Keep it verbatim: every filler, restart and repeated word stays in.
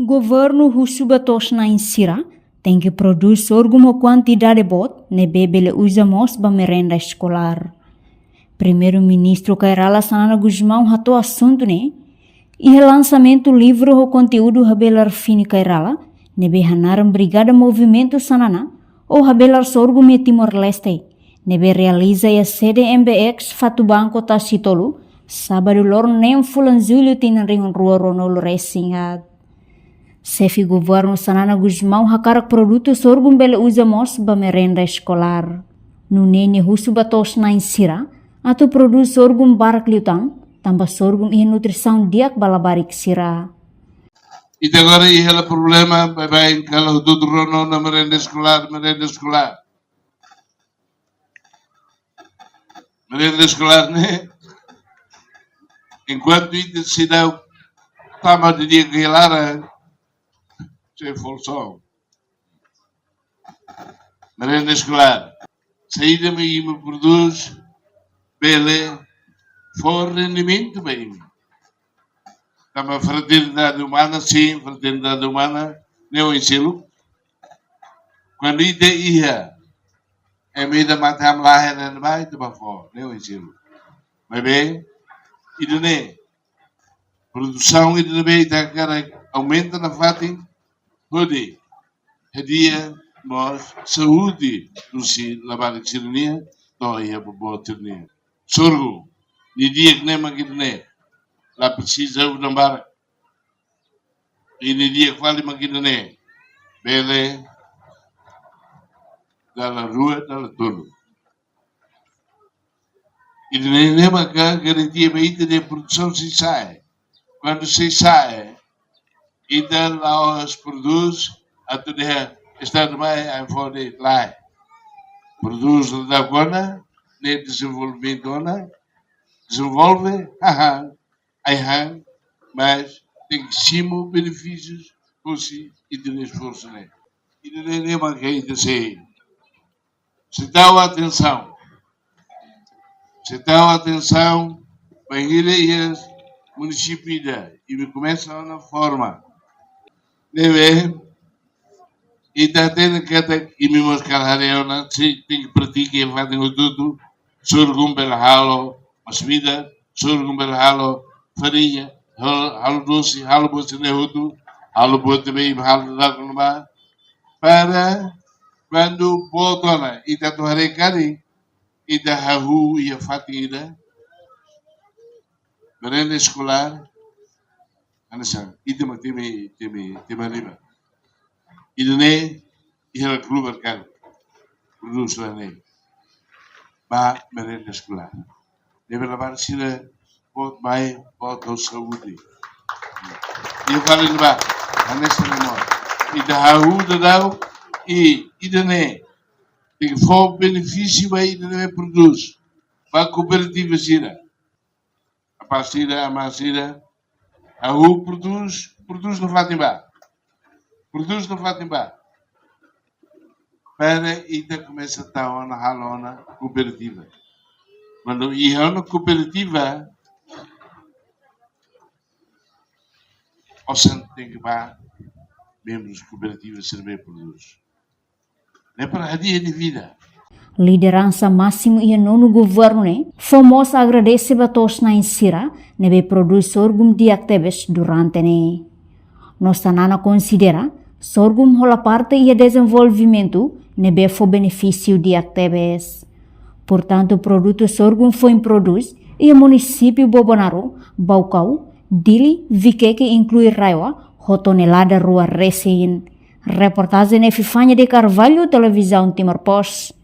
Governu husu ba to'os-na'in sira tenke prodús sorgum ho kuantidade boot ne'ebé bele uza mós ba merenda eskolár. Primeiru-Ministru Kay Rala Xanana Gusmão hato'o asuntu ne'e iha lansamentu livru ho konteúdu habelar fini Kay Rala ne'ebé hanaran Brigada Movimentu Xanana ou habelar sorgum iha Timor-Leste, ne'ebé realiza iha sede M B X Fatuban, Kota Sitolu, sábadu loron neen fulan Jullu tinan rihun rua ruanulu resin haat. Xefe Governu Xanana Gusmão hakarak produtu sorgum bele uza mós ba merenda eskolár. Nune'e nia husu ba to'os-na'in sira atu prodús sorgum barak liután, tanba sorgum iha nutrisaun di'ak ba labarik sira. Ita agora iha hela problema, baibain kala hotu-hotu rona ona merenda eskolár, merenda eskolár. Merenda eskolár ne'e, enkuantu ita seidauk tama didi'ak iha laran, sei fó só. Merenda eskolár, saida mak imi prodús bele fó rendimentu ba imi. Tanba fraternidade umana, sin, fraternidade umana, ne'e oin seluk. Kuandu ita iha, ema ida mate hamlaha ne'ebá, ita bá fó, ne'e oin seluk. Maibé, ida-ne'e, produsaun ida-ne'ebé ita hakarak aumenta nafatin, hodi hadi'a mós saúde husi labarik sira-nian, to'o iha boboot sira-nian. Sorgum, nia di'ak ne'e mak ida-ne'e, la presiza udan barak. I nia di'ak fali mak ida-ne'e, bele dala rua, dala tolu. Ida-ne'e ne'e maka garantia ba ita dehan produsaun sei sa'e. Kuandu sei sa'e, ita la'ós prodús atu dehan Estadu mai, ai fó de'it, lae. Prodús daudauk ona, ne'e dezenvolvimentu ona, dezenvolve, haha, ai-han, mas tenke simu benefísius husi ita-nia esforsu ne'e. Ida-ne'e ne'e maka ita sei, sei tau atensaun. Sei tau atensaun, bainhira iha munisípiu ida, imi komesa ona forma. Ne'ebé, ita hatene katak imi mós kala haree ona, sei tenke pratika iha fatin hotu-hotu, sorgum bele halo masin-midar, sorgum bele halo fariña, halo, halo dose, halo buat sira-ne'e hotu, halo buat ne'ebé imi halo daudauk ne'ebá. Para kuandu boot ona, ita atu haree karik, ita hahú iha fatin ida, merenda eskolár, hanesan, ita mak temi, temi, temi lima. Ida-ne'e, iha hela klub merkadu, prodús hela ne'e ba merenda eskolár. Ne'ebé labarik sira boot mai, boot ho saúde. Iha fali ne'ebá, hanesan ne'e mós. Ita hahú daudauk, i ida-ne'e tenke fó benefísiu ba ida-ne'ebé prodús, ba kooperativa sira. Apá sira, amá sira, hahú prodús, prodús nafatin bá. Prodús nafatin bá. Para ita komesa tau ona, halo ona kooperativa. Kuandu iha ona kooperativa, osan tenke ba membrus kooperativa sira ne'ebé prodús. Ne'e para hadi'a nia vida. Lideransa másimu iha nonu governu ne'e fó mós agradese ba to'os-na'in sira ne'ebé prodús sorgum di'ak tebes durante ne'e. No Xanana konsidera sorgum hola parte iha dezenvolvimentu ne'ebé fó benefísiu di'ak tebes. Portantu, produtu sorgum foin prodús iha munisípiu Bobonaro, Baucau, Dili, Viqueque, inklui RAEOA, ho tonelada rua resin. Reportajen Epifania de Carvalho, Televizaun Timor Post.